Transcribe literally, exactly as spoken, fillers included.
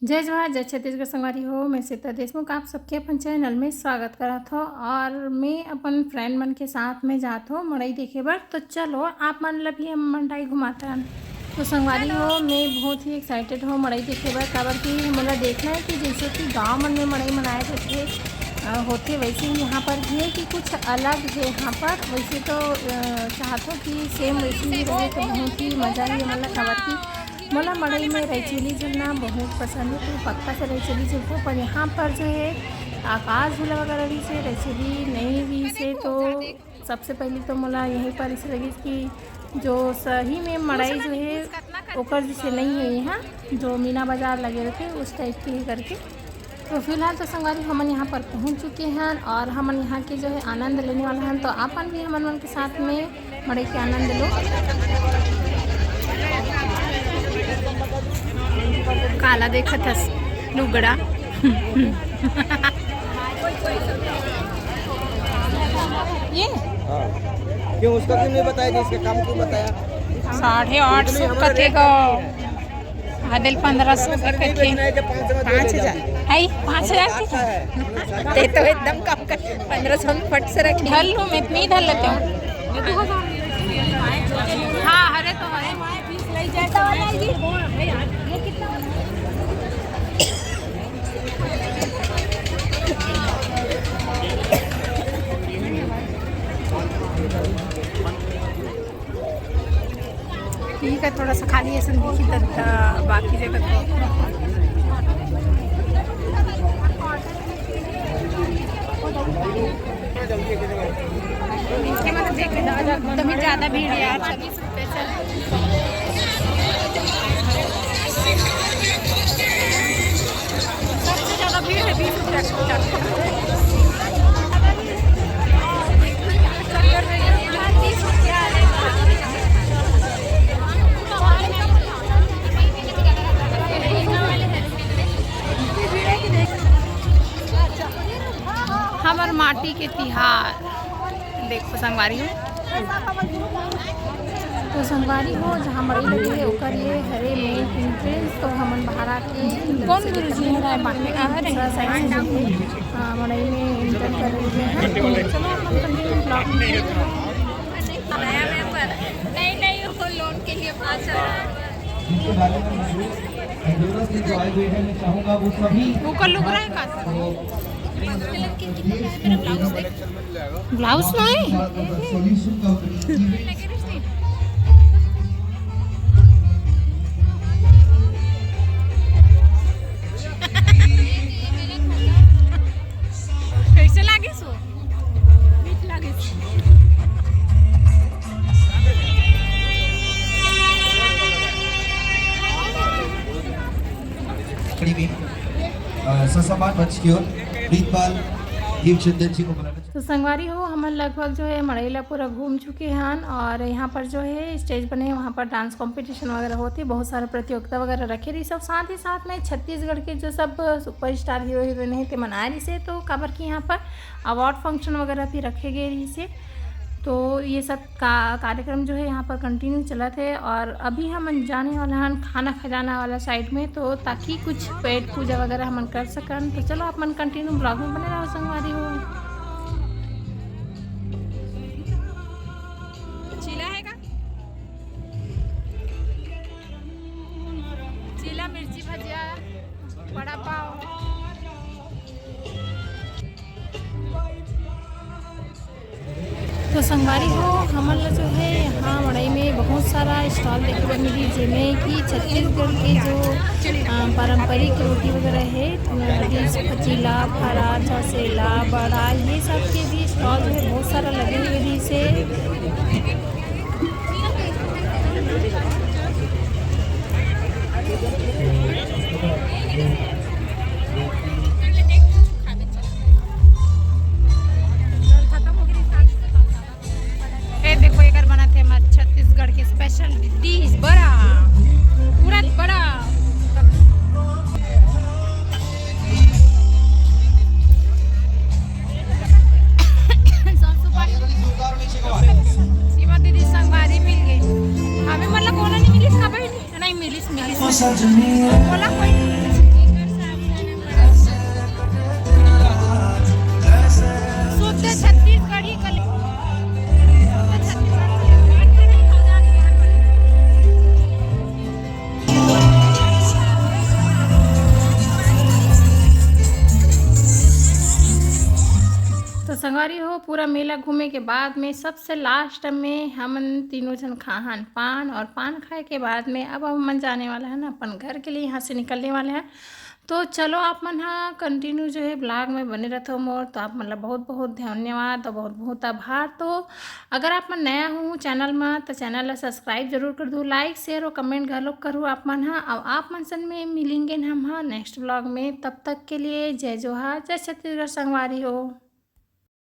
जय जोहार, जय छत्तीसगढ़ संगवारी हो। मैं सीता देशमुख आप सबके अपन चैनल में स्वागत करत हो और मैं अपन फ्रेंड मन के साथ में जात हो मड़ई देखे बर। तो चलो आप मन ला भी हम मंडाई घुमाथन। तो संगवारी हो, मैं बहुत ही एक्साइटेड हो मड़ई देखे बर, काबर कि मोला देखना है कि जैसे कि गांव मन में मड़ई मनाए जाथे, अ, होथे, वैसे ही यहाँ पर भी है कि कुछ अलग है यहाँ पर। वैसे तो, अ, चाहत हो कि सेम वैसे ही रहे तो बहुत ही मजा ही, मतलब काबर कि मोला मड़ई में रैचुली झूलना बहुत पसंद है, तो पक्का से रैचुली झूलता हूँ। पर यहाँ पर जो है आकाश झूला वगैरह भी से, रैचुली नहीं भी से, तो सबसे पहले तो मोला यहीं पर इसे लगिस कि जो सही में मड़ई जो है ओकर जैसे नहीं है यहाँ, जो मीना बाजार लगे रहते उस टाइप के ही करके। तो फिलहाल तो संगवारी हमन यहाँ पर पहुँच चुके हैं और हमन यहाँ के जो है आनंद लेने वाला हैं। तो आप मन भी हमन मन के साथ में मड़ई के आनंद लो। काला देखत हस लुगड़ा। ये हाँ। क्यों उसका क्यों नहीं बताया जी? इसके काम क्यों बताया? साढ़े आठ सौ कथे गो। आदिल पंद्रह सौ कथे। पाँच हजार। है पाँच हजार की? ते तो एकदम कम कर, पंद्रह सौ में फट से रख धर लूँ मैं, इतनी ही धर लेते हूँ। हाँ, हरे तो हरे। ठीक है, थोड़ा सा खाली ऐसे दिखी त, त बाकी जगह तो तभी ज़्यादा भीड़ है यार। सबसे ज़्यादा भीड़ है बीस रुपया का। हमर माटी के तिहार। देखो संगवारी हो, तो संगवारी हो, जहाँ मड़ई लगे हे ओकर ये हरे मेन एंट्रेंस। तो हमन बाहर आके कौन गुरु जी हरा बाकी आ रहे हैं? दूसरा साइड से जो है, अ, मड़ई में एंटर कर रहे हैं। तो चलो अपन कंटिन्यू ब्लॉग में। नहीं, नहीं, वो लोन के लिए पाँच हजार। जिसके बारे में मैं जो एंडोर्स में जो आए हुए हैं, मैं चाहूँगा वो सभी ओकर लुक रहा है का? ब्लाउज नहीं। कैसे लागे सो? मीठ लागे सो। कड़ी में, अ, ससम्मान मंच की ओर प्रीतपाल देवचंदन जी को बुलाना। तो संगवारी हो, हमन लगभग जो है मड़ई ला पूरा घूम चुके हन और यहाँ पर जो है स्टेज बने हे, वहाँ पर डांस कॉम्पिटिशन वगैरह होथे, बहुत सारा प्रतियोगिता वगैरह रखे रहिस। और साथ ही साथ में छत्तीसगढ़ के जो सब सुपरस्टार हीरो हीरोइन हे ते मन आए रहिस हे, तो काबर कि यहाँ पर अवार्ड फंक्शन वगैरह भी रखे गए रहिस हे। तो ये सब का कार्यक्रम जो है यहाँ पर कंटिन्यू चलत हे और अभी हमन जाने वाला हन खाना खजाना वाला साइड में, तो ताकि कुछ पेट पूजा वगैरह हमन कर सकन। तो चलो आप मन कंटिन्यू ब्लॉग में बने रहो संगवारी हो। चीला है का? चीला, मिर्ची भजिया, वड़ा पाव। तो संगवारी हो, हमन ला जो है यहाँ मड़ई में बहुत सारा स्टॉल देखे बर मिली, जेमे कि छत्तीसगढ़ के जो, अ, पारंपरिक रोटी वगैरह है, अ, डिश, पतीला, फरा, चसेला, बड़ा, ये सब के भी स्टॉल जो है बहुत सारा लगे हुए रहिस हे। ए देखो, एकर बनत हे हमर छत्तीसगढ़ के स्पेशल डिश, बड़ा, उड़द बड़ा। सरसों पानी। सीमा दीदी संगवारी मिल गई। हमें मतलब कोनो नहीं मिली, कभी नहीं मिली, मिली। संगवारी हो, पूरा मेला घूमे के बाद में सबसे लास्ट में हमन तीनों झन खाहन पान, और पान खाए के बाद में अब हमन जाने वाला है ना अपन घर के लिए, यहाँ से निकलने वाले हैं। तो चलो, आप मन हा कंटिन्यू जो है ब्लॉग में बने रहथो मोर, तो आप मन ला बहुत बहुत धन्यवाद और बहुत बहुत आभार। तो अगर आप मन नया हो चैनल में, तो चैनल ला सब्सक्राइब जरूर कर दू, लाइक, शेयर और कमेंट घलो करू आप मन हा। और आप मन सन में मिलेंगे हम हा नेक्स्ट ब्लॉग में। तब तक के लिए जय जोहार, जय छत्तीसगढ़ संगवारी हो।